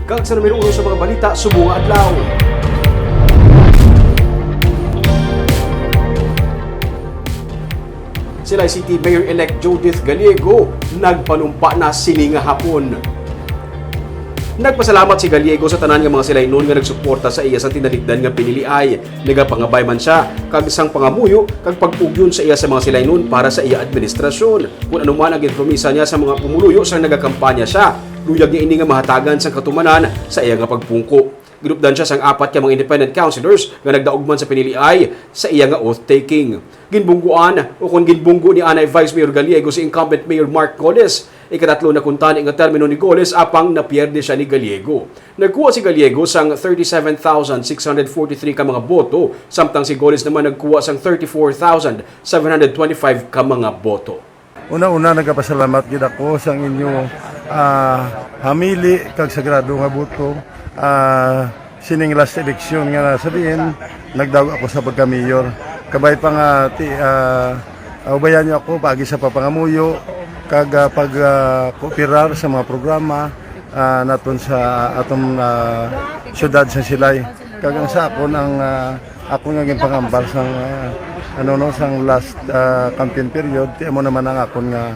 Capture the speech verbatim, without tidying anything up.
Kag sa numero uno sa mga balita subong nga adlaw, Silay City Mayor-elect Judith Gallego nagpanumpa na sini nga hapon. Nagpasalamat si Gallego sa tanan nga mga Silaynon nga nagsuporta sa iya sa tinalikdan nga piniliay. Nagapangabay man sia kag sang pangamuyo kag pag-ugyon sa iya sa mga Silaynon para sa iya administrasyon. Kun ano man ang ginpromisa niya sa mga pumuluyo sang nagakampanya sia, luyag niya ini nga mahatagan sang katumanan sa iya nga pagpungko. Ginupdan sia sang apat ka mga independent councilors nga nagdaog man sa piniliay sa iya nga oath-taking. Ginbungguan, o kon ginbunggo ni anay Vice Mayor Gallego si incumbent Mayor Mark Goles. Ikatatlo na kuntani nga termino ni Goles, apang napierde sia ni Gallego. Nagkuha si Gallego sang thirty-seven thousand six hundred forty-three ka mga boto, samtang si Goles naman nagkuha sang thirty-four thousand seven hundred twenty-five ka mga boto. Una-una, nagapasalamat gid ako sang inyo, ah, hamili kag sagrado nga boto. Ah, sining last election nga nasa diin, nagdaog ako sa pagka-mayor. Kabay pa nga, ti, ah, ubayan niyo ako paagi sa papangamuyo kag, ah, pag, ah, kooperar sa mga programa, ah, naton sa aton, ah, syudad sa Silay. Kag ang sa akon, ang, ah, akon nga ginpangambal sang, ah, ano, no, sang last, ah, campaign period, ti amo naman ang akon nga